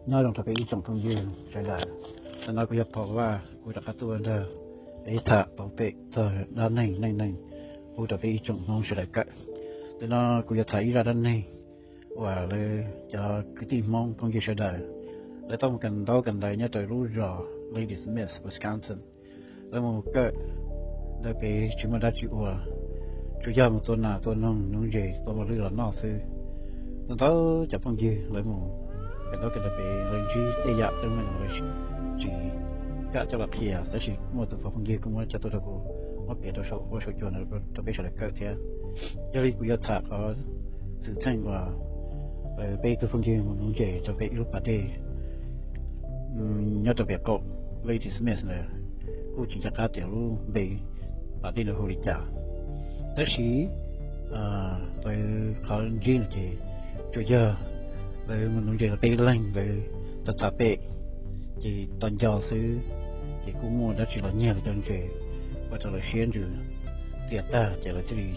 Nyob zoo rau peb ib tsoom phooj ywg sawv daws, tam no kuv yog Phom Vaj, kuv rov qab tuaj nrog peb tham tau pem txog dab neeg neej neeg pub rau peb ib tsoom Hmoob sawv daws kawm. Tam no kuv yuav tham ib zaj dab neeg uas lawv cov kwv tij Hmoob phooj ywg sawv daws, lawv tau mus kawm ntaub kawm ntawv nyob rau lub zos Ladysmith, Wisconsin. Lawv mus kawm ntawv pem tsis muaj dab tsi ua, tsuas yog mus tua nas tua noog nuv ntses tua mos lwj los noj xwb. Ntau ntau cov phooj ywg lawv mus kawm ntaub kawm ntawv pem lawv ntsib tej yam teeb meem uas lawv tsis kam coj los qhia, tab sis muaj tus phooj ywg kuj muab coj tuaj rau kuv, muab piav rau saum huab saum cua no rau peb sawv daws kawm thiab. Yog li kuv yuav tham qhov xwm txheej uas peb ib tug phooj ywg mus nuv ntses rau pem ib lub pas dej nyob rau pem qaum Ladysmith ntawd, kuj tsis nco qab tias lub npe pas dej ntawd hu li cas. Tab sis lawv qhov ntsib no ces tsuas yog lawv mus nuv ntses los peb leeg lawv tau tham pem, ces tau nco xwb, ces kuj muaj dab tsi los nyiag lawv cov ntses, ua rau lawv siab ntsws txias tag ces lawv thiaj li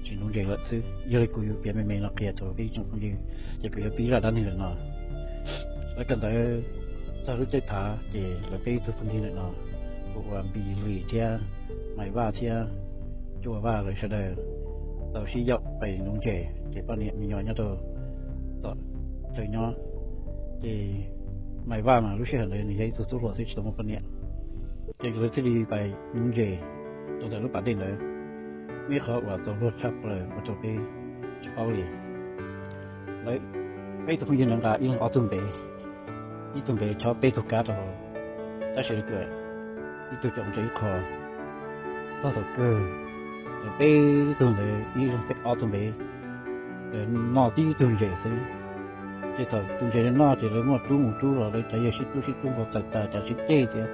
tsis nuv ntses lawm xwb. Yog li kuv yuav piav me me no qhia rau peb ib tsoom phooj ywg, ces kuv yuav pib zaj dab neeg ntawm no. Lawv kawm ntawv txog lub caij thav ces lawv peb ib tug phooj ywg ntawm no hu ua Npis Lis thiab Maiv Vaj thiab Cua Vaj lawv sawv daws tau sib yaum pais nuv ntses, ces poj niam me nyuam nyob rau tom chaw nyob. Ces Maiv Vaj mas lub sij hawm ntawd nws yog ib tug tub hluas xwb tsis tau muaj poj niam, ces lawv thiaj li pais nuv ntses rau ntawm lub pas dej ntawd. Muaj ib qhov uas txaus luag tshaj plaws ua rau peb tsis paub li. Lawv peb tug phooj ywg ntawd nqa ib leeg ob tug npev, ib tug npev chob peb tug kab rau hauv, tab sis lawv ib tug tsom rau ib qho. Txog thaum kawg, lawv peb tug ntawd ib leeg ob tug npev, lawv noj tib tug ntses xwb. Ces thaum tus ntses noj ces lawv muaj rub mus rub los lawv cov yawg sib rub sib rub nkaus tawm tas cav sib ceg tias,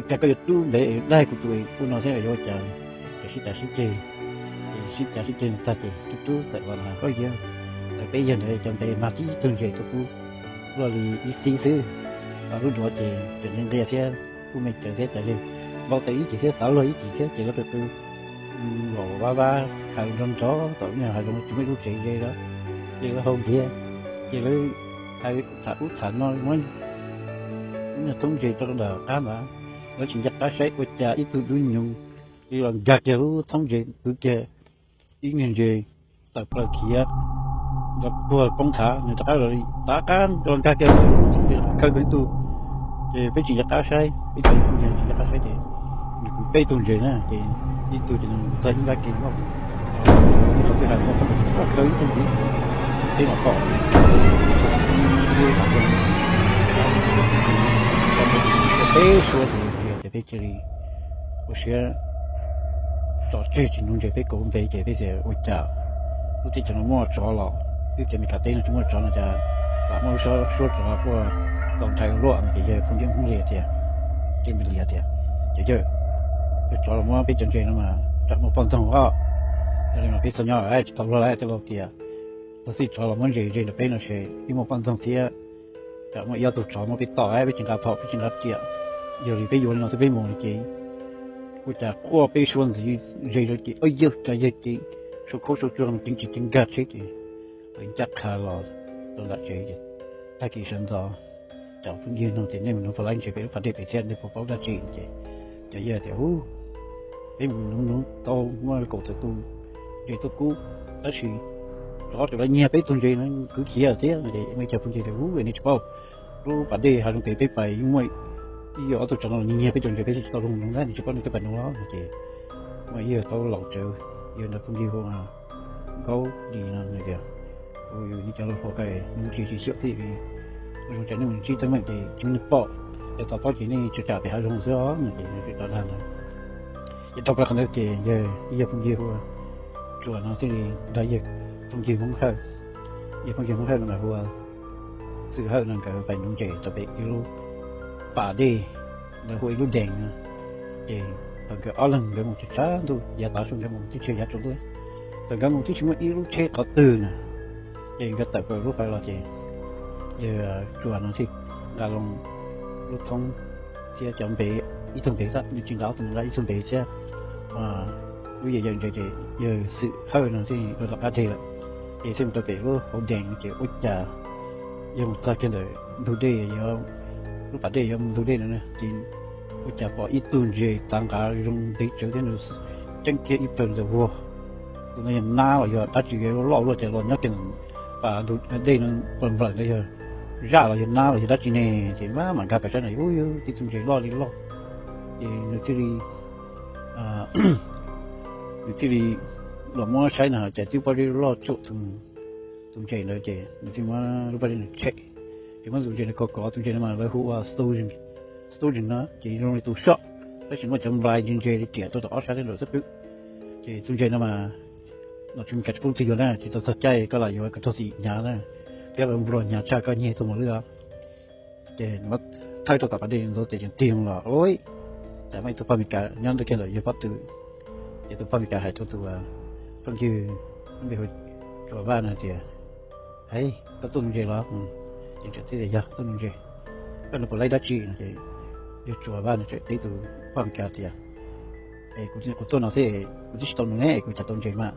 cas koj yuav rub ntev daig kuv tus kuj no thiab yuav ua cas, ces sib cav sib ceg. Ces sib cav sib ceg tag ces rub rub tawm los mas koj yawg, lawv peb yawg ntawd cov npev mag tib tug ntses tuaj pub luaj li ib xib xwb. Lub duav ces tseem nqia nqia thiab kuj me cawv thiab cov yawg npau taws ib chim thiab xav luag ib chim thiab ces lawv pw pw, nkaum vab vab hav nrov nrov tom hav zoov tsis muaj ib lub tsev ze lawm, ces lawv haus nkiav, ces lawv hais txham ub txham no muab thoob ntses rau ntawm qab ntawd, lawv tsis nco qab saib ua cas ib tug dub nyuv li los nkag kiag lub thoob ntses kwv kiag ib niag ntses tawm plaws khiav nrov puag poob thav, nws rov qab los li, rov qab los nkag kiag lub thoob ntses khawb kiag ib tug. Ces peb tsis nco qab saib, peb cov phooj ywg tsis nco qab saib ces nws kwv peb tug ntses na, ces ib tug ces nws txog ib nrab kev loj, ib tug twb hais khawb ib tug ntses, peb mam pom peb suab ces peb cia li ua siab tso tseg tsis nuv ntses, peb kauv npe ces peb tias ua cas lub teb chaws no muaj tsov los, twb tias Meskas teb no tsis muaj tsov no cas lam muaj lub suab tsov quaj txaus ntshai ua luaj no. Ces yawg phooj ywg Hmoob Lias tias, ces Npis Lis tias, ces yawg, yog tsov los muab peb cov ntses no mas tsam muaj poj ntxoog os. Yog li mas peb txhob nyob lawm, tsis tau luag lawm, coj los tias txog txij tsov los muab ntses ze rau peb no ces peb muaj poj ntxoog thiab, tsam muaj ib ob tug tsov muab peb tom, peb tsis nqa phom peb tsis nqa riam. Yog li peb yuav li no xwb peb mus no ces ua cas quaj peb suab ntxiv ze rau ces ua yawg, cas yawg ces sau khaub sau tsuag ceev tsis ceev nkag tsheb ces lawv ncaj qha los rau nram tsev ces tag kis sawv ntxov cov phooj ywg nug tias nej mus nuv puas laib ntses pem lub pas dej pem thiab nej puas paub dab tsi ces cov yawg tias hu, peb mus nuv nuv tau muaj kaum tawm tus ntses tuaj kub, tab sis tsov tseem los nyiag peb tug ntses no kwv khiav thiab no. Ces muaj ib co phooj ywg tias hu, nej tsis paub, lub pas dej hav zoov pem peb pais yeej muaj ib ob tug tsov no los nyiag nyiag peb cov ntses, peb thiaj tsis tau luag nuv na, nej tsis paub nej twb pais nuv los no. Ces muaj ib yawg tau laus tsawv, yawg ntawd phooj ywg hu ua Nkaub Lis no nws tias, nej cov laus hluas kawg, nuv ntses tsis xyuam xim li, ua zoo tsam nej mus ntsib teeb meem ces tsis muaj neeg pom, ces txog pob ces nej tsuas tsam pem hav zoov xwb os no. Ces nws tsis tau dag ntawd. Ces dhau plaws qhov ntawd ces yawg ib yawg phooj ywg hu ua Tsuas no thiaj li nrog yawg phooj ywg Hmoob Hawj, yawg phooj ywg Hmoob Hawj no mas hu ua Xwm Hawj no nkawd pais nuv ntses rau pem ib lub pas dej, lawv hu ua ib lub dees no. Ces thaum nkawd ob leeg nkawd mus tshav ntuj yav tav su nkawd mus twb tsis yog yav tsaus ntuj, thaum nkawd mus twb tsis muaj ib lub tsheb qhov twg na. Ces nkawd tawm plaws lub fais los ces yawg Tsuas no thiaj nqa loo lub thoob thiab cov npe, ib tug npe xwb, nws tsis nqa ob tug, nws nqa ib tug npe thiab lub yawm yawm ntses ces yawg Xwm Hawj no thiaj rov qab deg lawm. Ces thiaj mus rau pem lub hauv dees ces ua cas yog mus txog kiag ntawm ntug dej, lub pas dej yuav mus ntug dej no ces ua cas pom ib tug ntses tav nqav zoo ntev tsawv thiab nws ceeb kiag ib plawg ntawm vuag. Tus no yog nab los yog dab tsi loj luaj ces los nyob kiag ntawm pas ntug dej no, nplawm ntawd yog zaj los yog nab los yog dab tsi ne. Ces mam nkag pais saib no, ub, yog tib tug ntses loj li loj. Ces nws thiaj li nws thiaj li los muab saib no ces twb pob zeb loj tsum tus ntses ntawd ces nws thiaj muab lub pob zeb nws tshem. Ces muab tus ntses nws kov kov, tus ntses no mas lawv hu ua sturgeon no ces zoo li tus soj, tab sis muaj cov nplai ntse ntse li riam rau tom qab sab teb nraum xab pwb. Ces tus ntses no mas los tsis mus kav tsis pub tig yuav na, tsis tau txog caij koj los yuav koj raug txim hnyav na, thiab lawv nplua hnyav tshaj koj nyiag tau mus lwj os. Ces muab thawb rau tom pas dej ntxuav tes ces tig los ua cas muaj ib tug pog Mes Kas nyob ntawm kiag ntawm yawg pob tw. Ces tus pog Mes Kas hais rau tus phooj ywg npe hu Tsuas Vaj no tias, Hais, koj tuaj nug ntses los? Ces nws teb tias, Yog, tuaj nug ntses. Koj nug puas laib dab tsi? No ces yawg Tsuas Vaj no teb tus pog Mes Kas tias, Es kuv tuaj no xwb, kuv twb tsis tau nug ne, kuv cas tau ntses mas.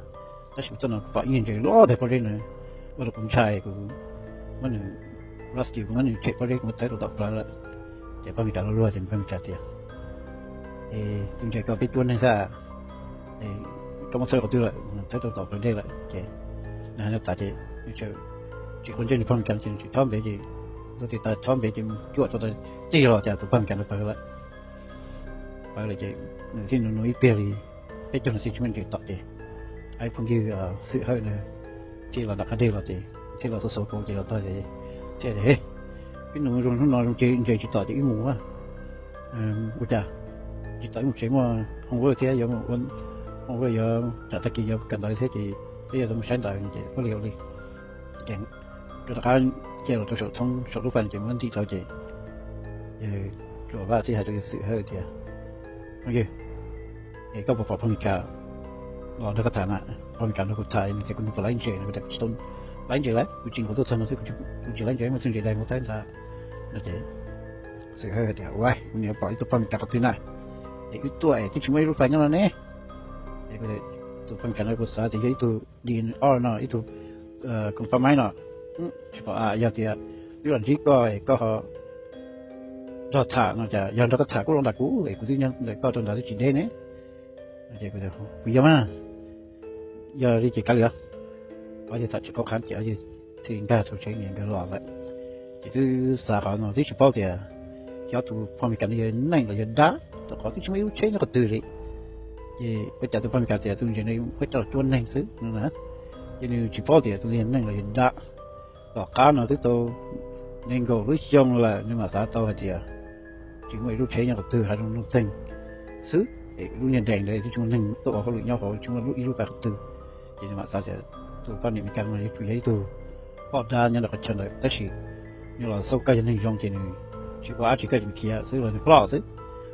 Tab sis kuv tuaj no kuv pom ib niag ntses loj tag pob zeb na, ua rau kuv ntshai, kuv muab nws rescue, kuv muab nws tshem pob zeb, kuv muab thawb rau tom plawv lawm. Ces pog Mes Kas luag luag ces pog Mes Kas tias, Es tus ntses ko peb cuab neeg xwb, koj muab thawb qhov twg lawm? Thawb rau tom plawv dej lawm. Ces nws hais no tas ces nws tsis quav ntsej nws pog Mes Kas ces nws tsis thob npe ces, ntxuav tes tas thob npe ces mus cuam tau tig los cas tus pog Mes Kas ntawd pawv lawm. Pawv lawm ces nws thiaj nug nug ib pliag li peb caug nas this tsis muaj ntses tom ces ib phooj ywg Xwm Hawj na thiaj los nram qab deg los ces thiaj los xauv xauv kauv ces los txog ces thiaj tias, Peb nug zoo hnub no zoo ces ntses tsis tom ces wb mus a. Ua cas tsis tom wb mus tsev, muaj homework thiab, yuav mus ua homework, yuav tsam tag kis yuav kawm ntawv thiab ces peb yuav tau mus saib ntawv no ces ua li ua li. Ces rov qab cia los rau saum thoob saum lub fais no ces muab ntim rau ces Tsuas Vaj thiaj hais rau yawg Xwm Hawj tias, Phooj ywg, es koj puas pom pog Mes Kas los nrog koj tham na? Pog Mes Kas nrog kuv tham, nws tias kuv nug puas laib ntses no, kuv tias kuv tsis tau laib ntses lawm, kuv tsis nqus tuaj txog no xwb, kuv tsis laib ntses, muaj txog ntses dais mus thaib ntag. No ces Xwm Hawj hais tias, Ua, kuv niam pom ib tug pog Mes Kas qhov twg na, es wb tuaj es twb tsis muaj ib lub fais nyob no ne. Es tus pog Mes Kas no kuv xav tias yog ib tug D N R no, ib tug koom fab maib no, tsis pom, yog tias wb los ntsib koj es koj ho nrog tham no cas, yog nrog koj tham kuj los nram kuv es kuv twb nyob ntawm koj rau nrad twb tsis deb ne. Kuv yog mas, yog li ces kav liam. Ob yawg tham tsis qab qhab ces ob yawg thiaj li nkag rau tsheb nkawd los lawm. Ces twb xav qhov no twb tsis paub tias xyov tus pog Mes Kas no yog neeg los yog dab, rau qhov twb tsis muaj ib lub tsheb nyob qhov twg li. Ces ua cas tus pog Mes Kas tias tus ntses no peb coj los cuab neeg xwb no na. Ces nws tsis paub tias tus yog neeg los yog dab. Tom qab no twb tau nees nkaum lub xyoo lawm nws mam xav tau hais tias tsis muaj ib lub tsheb nyob qhov twg, hav zoov nuj txeeg xwb, es lub niag dais ntawd twb tsis muaj neeg tuaj ua hauj lwm nyob hauv, tsis muaj ib lub fais qhov twg. Ces nws mam xav tias tus poj niam Mes Kas no yuav tsum yog ib tug poj dab nyob ntawm qhov chaw ntawd, tab sis nws los xauj koj yog neeg zoo ces nws tsis ua dab tsi, koj ces nws khiav xwb los nws ploj xwb.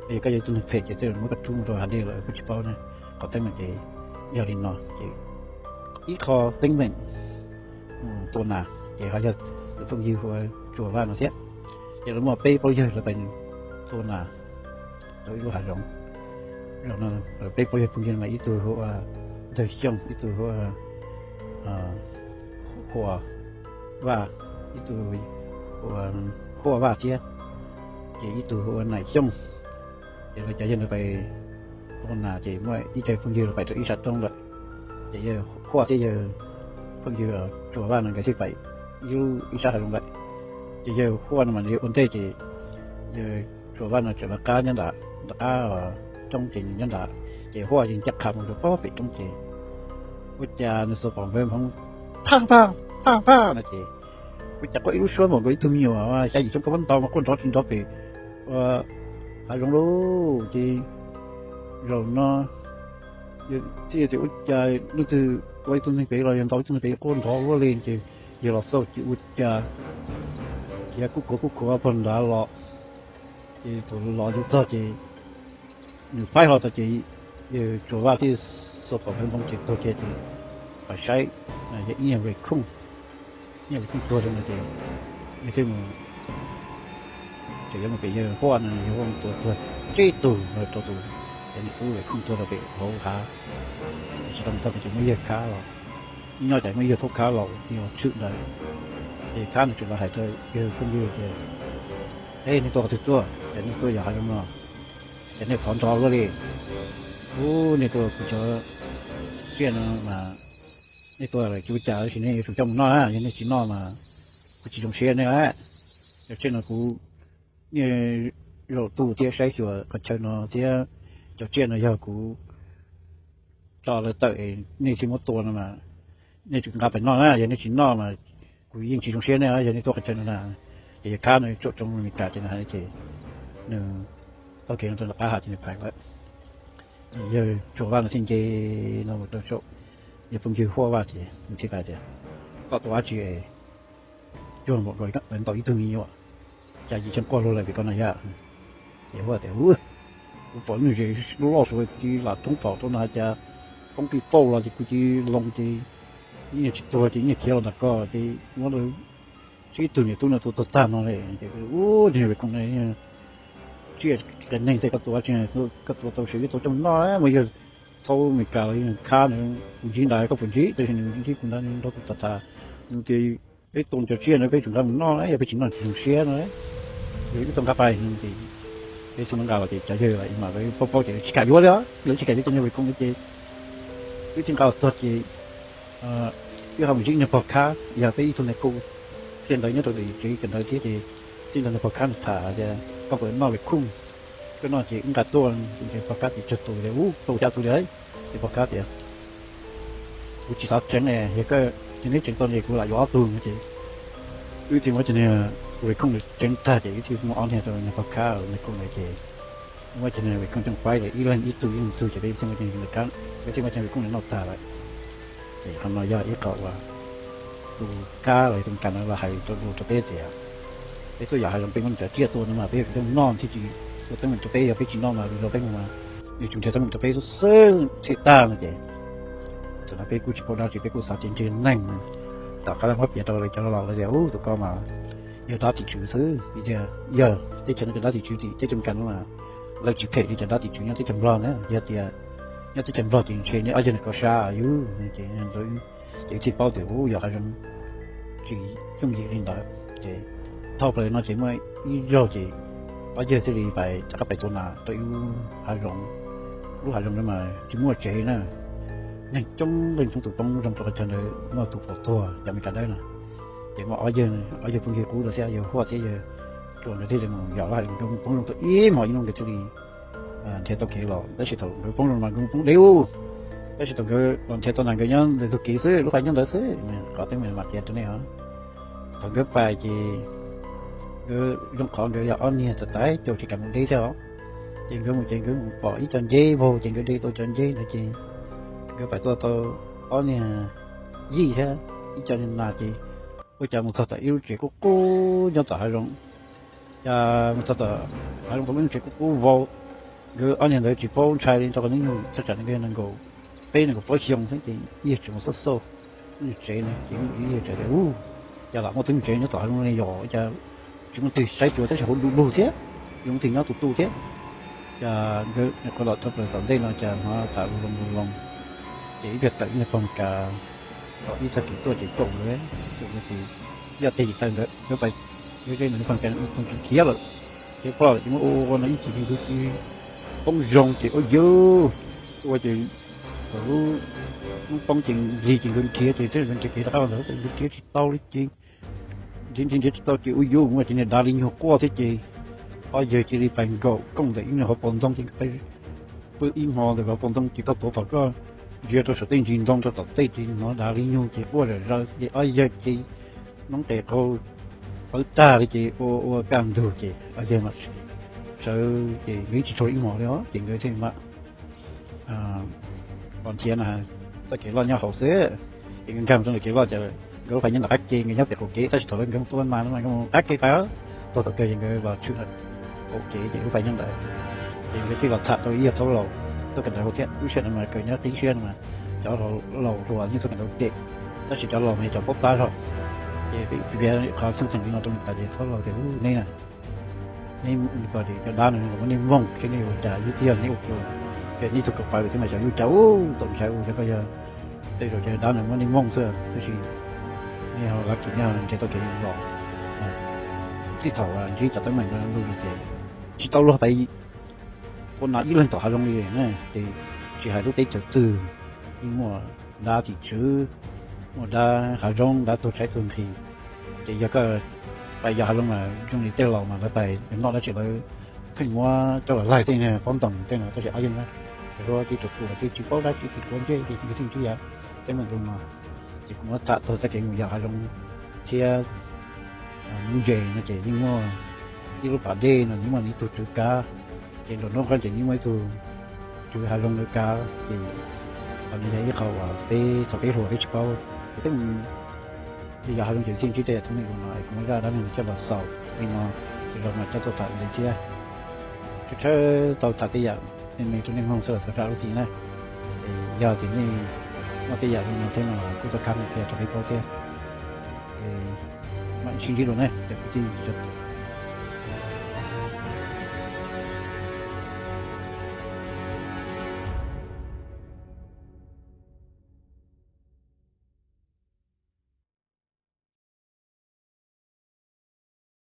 Yog koj yog ib tug neeg phem ces tej zaum muab koj rub mus rau hav dej lawm koj tsis paub ne. Qhov teeb meem ces yog li no ces ib qho teeb meem tua nas ces ho yog tus phooj ywg hu ua Tsuas Vaj no thiab. Ces lawv muaj peb plaub yawg lawv pais tua nas rau ib lub hav zoov. Zaum no lawv peb plaub yawg phooj ywg no mas ib tug hu ua Ntxawg Xyooj, ib tug hu ua Huas Vaj, ib tug hu ua Huaj Vaj thiab, ces ib tug hu ua Naim Xyooj. Ces lawv cov yawg ntawd pais tua nas ces muaj ib co phooj ywg los pais rau ib sab roob lawm. Ces yawg Huaj thiab yawg phooj ywg Tsuas Vaj no nkawd thiaj pais ib lub ib sab hav zoov lawm. Ces yawg Huaj no mas nws ua ntej ces yawg Tsuas Vaj no tseem lawv qab nyob nram, nram qab roob ces nws nyob nram, ces Huaj yeej ncaj qha mus rau pem roob ces ua cas nws xuas phom nphawv hmoov, phaj phaj phaj phaj no ces ua cas quaj ib lub suab npaum nkaus ib tug me nyuam xya yim xyoo koj muab ntaus mas quaj nrov tsis nrov pem hav zoov lauj. Ces zaum no thiaj tias ua cas leej twg tua ib tug neeg pem los yog ntaus ib tug neeg pem quaj nrov luaj li. Ces yawg los xauj ces ua cas khiav kuj khuav kuj khuav puag nrad los. Ces thaum los yuav txog ces nws faib hlo txog ces yawg Tsuas Vaj thiaj xuas phom nphawv hmoov ces tuag kiag ces pais saib, yog ib niag raccoon, ib niag raccoon tuag rau no ces yawg thiaj mus, tseem yuav mus pem yawg Huaj no, yawg Huaj mus tua tuag tsib tug rau tus, cov niam tub raccoon tuag rau pem hauv hav. Tsis tau mus txog ces muaj ib yawg khab los, nyob cas muaj ib yawg thaub khab los, yawg los tshwm ntawd. Ces Khab nws tseem los hais rau yawg phooj ywg tias, Ej, nej tuaj qhov twg tuaj? Ces nej tuaj yos hav zoov no, ces nej phov nrov luaj li. Ub, nej tuaj kuv cov tsiaj no mas nej tuaj lawm ua cas, tab sis nej yuav tsum coj mus noj na, yog nej tsis noj mas kuv tsis zoo siab nej. Cov tsiaj no kuv niaj zaus tuaj thiab saib xyuas qhov chaw no thiab, cov tsiaj no yog kuv tso lawv tawm, nej thiaj muab tua no mas nej tsum nqa pais noj na, yog nej tsis noj mas kuv yeej tsis zoo siab nej, yog nej tuaj qhov chaw no na. Ces yawg Khab nws tsuam tsoom Amelikas ces nws hais ces nws taug kev no rau nram qab hav ces nws phais lawm. Yawg Tsuas Vaj no thiaj nce no mus rau saum yawg phooj ywg Huaj Vaj ces nws thiaj hais tias, Koj tua dab tsi es cuag npaum nkaus li koj ntaus ib tug me nyuam, cas yim tseem quaj luag lawm vim koj no yam? Ces Huaj tias, Kuv pom nyuj zes loj suav ci lam thoob plaws rau no cas poob pij pauj los ces kuv cia li loo ces ib niag tsis tuag ces ib niag khiav los ntawm ko ces muab lawv tsib tug niam tub no tua tuag tag no li. Ces ub, niag Vaj Kooj, tsiaj qias neeg tej, koj tua dab tsi, koj tua tau sav twb tau coj noj mas yog thaub Amelikas los yog Khab nws, kuv ntsib ntawd koj puas ntsib, tab sis nws ntsib kuv ntawd nws nrog kuv tham tham, nws tias peb tua cov tsiaj no peb tsum nqa mus noj na, yog peb tsis noj tsis zoo siab no. Yog wb tau nqa pais no ces peb tsis nqa los ces cov yawg mas lawv paub paub ces lawv tsis kam yuav li os, lawv tsis kam yuav cov niag Vaj Kooj no ces wb thiaj nqa los txog ces wb ho mus ntsib ib niag pog Khab, yog peb ib tug nais khu thiaj ntawd nyob rau tim tsev kawm ntawv thiab ces thiaj nrog niag pog Khab nws tham tias, Koj puas noj Vaj Kooj? Koj noj ces wb nqa tuaj. Ces pog Khab ces tsawg tus tias, Ub, tau xya tus li. Ces pog Khab tias, Kuv tsis xav tseev, yog koj, yog neb tseev tau ces kuv lam yuav ob tug no ces wb thiaj muab cov niag Vaj Kooj ntawd tseev tag ces wb thiaj muab ob niag rau niag pog Khab, Vaj Kooj ntawd ces muab cov niag Vaj Kooj coj faib lawm ib leeg ib tug ib leeg tug ces peb thiaj muab cov niag Vaj Kooj ntawd noj tag lawm. Ces qhov no yog ib qho uas tus Khab los yog tus Amelikas no los hais rau dua rau peb tias, peb tuaj yos hav zoov peb muab nws cov tsiaj tua no mas peb yuav tsum coj mus noj thiaj tsis ua teeb meem rau peb, yog peb tsis noj mas lwm zaus peb mus mas nws tsum nrhiav teeb meem rau peb xwb xwb thiaj tag no ces thaum no peb kuj tsis paub dab tsi, peb kuj xav tias ntshe neeg. Tom qab muab piav rau lawv cov laus lawv tias, Ub, tus ko mas yog dab tim tswv xwb, vim tias yog teb chaws no cov dab tim tswv tim teb chaws Amelikas no mas lawv tsis phem li cov dab tim tswv nyob teb chaws Nplog na. Yog tias nyob teb chaws Nplog ces ntshe neb ob yawg nws ko sab yus ces ces wb thiaj paub tias, Ub, yos hav zoov tsis yooj yim li ntawd. Ces dhau plaws no ces muaj ib zaug ces ob yawg thiaj li pais rov qab pais tua nas rau ib lub hav zoov. Lub hav zoov no mas tsis muaj tsev na, neeg coob leej coob tus poob zoo rau qhov chaw ntawd muaj tus pom tuag cov Amelikas dawb no. Ces muaj ob yawg, ob yawg phooj ywg qub rau thiab yawg Huaj thiab yawg Tsuas nkawd thiaj li mus yos lub hav zoov, nkawd mus poob zoo rau ib hmos ib hnub nkawd thiaj li nrhiav tau kev los, tab sis thaum nkawd poob zoo mas nkawd mus poob deb ub, tab sis thaum nkawd los nrhiav tau nas nkawd nyob ntawm ntug kev xwb, lub qab nyob ntawd xwb. Qhov teeb meem mam piav rau nej os. Thaum nkawd pais ces nkawd zoo qhov nkawd yog ob niag txawm txais caum tsis kam mus deb thiab os. Ces nkawd mus ces nkawd mus pom ib co nceb vaug ces nkawd de tau cov nceb ntawd ces nkawd pais tua tau ob niag yij thiab ib co niag nas ces ua cas mus txog tom ib lub tsev qub qub nyob tom hav zoov. Cas mus txog tom hav zoov tau ib lub tsev qub qub vau. Nkawd ob niag ntawd tsis paub ntshai li rau qhov hnub nyoog thaj tsam nws nkawd yog nees nkaum peb nees nkaum plaub xyoo xwb ces ib yawg tseem mus xab xauj lub tsev na ces ib yawg tseem tias, Ub, cas lam muaj tub tsev nyob tom hav zoov li yom, cas tsis muaj twg saib xyuas tab sis hauv du lug thiab, tsis muaj twg nyob tus tu thiab. Cas nkawd qhov los tau plaws tom ntej no cas hnov tham lus loo lus loo, ces ib pliag tawm ib niag pog Amelikas tom ib txoj kev tuaj ces caum nkawd, caum nkawd ces yoj teg tsis tawm nkawd, nkawd pais, nkawd ze ntawm niag pog Amelikas pog khiav lawm. Ces pog ces muab ua ua no ib chim ces nkawd poob zoo ces ua yug, ua ces thaum lub hnub poob ces lig ces nkawd nrhiav ces thiaj nkawd nrhiav kev rov qab los ntawd ces nkawd nrhiav tsis tau li ces nrhiav nrhiav nrhiav tsis tau ces ua yug ua ces niag dav li nyuag quaj thiab ces ob yawg cia li pais nkaum kooj ntawm ib niag hauv paus ntoo ces nkawd pw ib hmo ntawm hauv paus ntoo ces koj tuav pom koj ntsia rau saum tej ntsis ntoo rau tom tej ces hnov dav li nyuag ces quaj zom zaws ces ob yawg ces noob qes qau pawv tag li ces ua ua kaj ntug ces ob yawg mam sawv ces nkawd tsis tsaug ib hmos li os ces nkawd thiaj mam los nrhiav na, txoj kev loj nyob hauv xwb. Ces nkawd nkag mus rau ntawm kev loj ces nkawd lub pais nyob nram qab ke, nkawd nyob pem qaum kev tab sis thaum nkawd mus tua nas no mas nkawd mus qab ke pais, txog thaum kawg ces nkawd los tshwm qaum kev ces lub pais nyob ntawd. Ces nkawd thiaj los tham tau ib yawg thaub laus tuaj kawm ntawv hauv thiab, lub sij hawm no mas kawm nyob qib siab no mas cov laus hluas yeej tuaj kawm ntawv kem, tab sis cov laus mas yog cov paub tab zog. Ces peb piav qhov txheej txheem li no rau nws tas ces thaub laus tias, Ub, neb na, neb ko ces cov dab no los muab nej mooj seb nej ua cas, yus twb yog neb ua, ces neb tug kaum pawv thiab mas xyov yus ua cas, ub, txaus ntshai ua cas koj yog tej zaum cov dab no muab nej mooj xwb tab sis nej ho lab kis nej nrhiav tau kev los. Txij thaum ntsib cov teeb meem no los ces tsis tau luag pais ua nas ib leeg tom hav zoov li na. Ces tsis hais lub teb chaws twg yeej muaj dab tim tswv, muaj dab hav zoov, dab tuag tshaib tuag nqhis. Ces yog koj pais yos hav zoov mas zoo li tej laus mas lawv pais noj dab tsi lawv pheej muab coj los laig tej pob ntoos tej no tab sis ob yeej na, lawv tib tug tuag ces tsis paub dab tsi, tsis paub ntsej ces nws thiaj ntsib yam teeb meem zoo no. Ces kuv muab tham txog txoj kev mus yos hav zoov thiab mus ntses no ces yeej muaj ib lub pas dej no nws muaj ib tug tswv kav, ces nram nraum qab ces nws muaj ib tug tswv hav zoov lawv kav ces qhov no yog ib qho uas peb txhua peb hluas peb tsis paub. Ces peb mus yos hav zoov ces thiaj ntsib tej yam teeb meem zoo no es kuv muab zaj dab neeg no coj los xaus li no, ces los mam coj tuaj tham ntxiv thiab. Tshawb tshawb tau tham tej yam me me rau nej mloog txog lawm txog zaj lub txim na. Es yog tias nej muaj tej yam zoo no thiab no los kuj tau kam qhia rau peb paub thiab. Mam sib ntsib dua ne cov kwv tij.